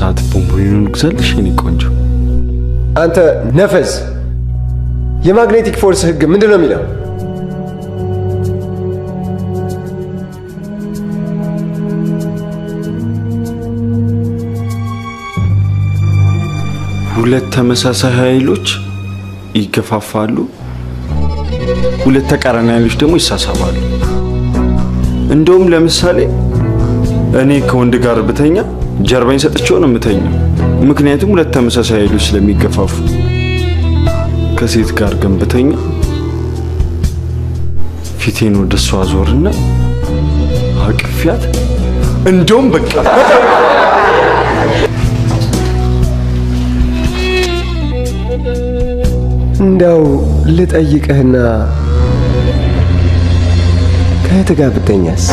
ሰዓት ቦምቦሊኖ ልግዛልሽ የኔ ቆንጆ? አንተ ነፈዝ፣ የ magnetic force ህግ ምንድን ነው የሚለው? ሁለት ተመሳሳይ ኃይሎች ይገፋፋሉ፣ ሁለት ተቃራኒ ኃይሎች ደግሞ ይሳሳባሉ። እንደውም ለምሳሌ እኔ ከወንድ ጋር ብተኛ ጀርባዬን ሰጥቼው ነው የምተኛው፣ ምክንያቱም ሁለት ተመሳሳይ ኃይሎች ስለሚገፋፉ። ከሴት ጋር ግን ብተኛ ፊቴን ወደ እሷ አዞርና አቅፊያት እንደውም በቃ እንደው ልጠይቅህና ከእህትህ ጋር ብተኛስ?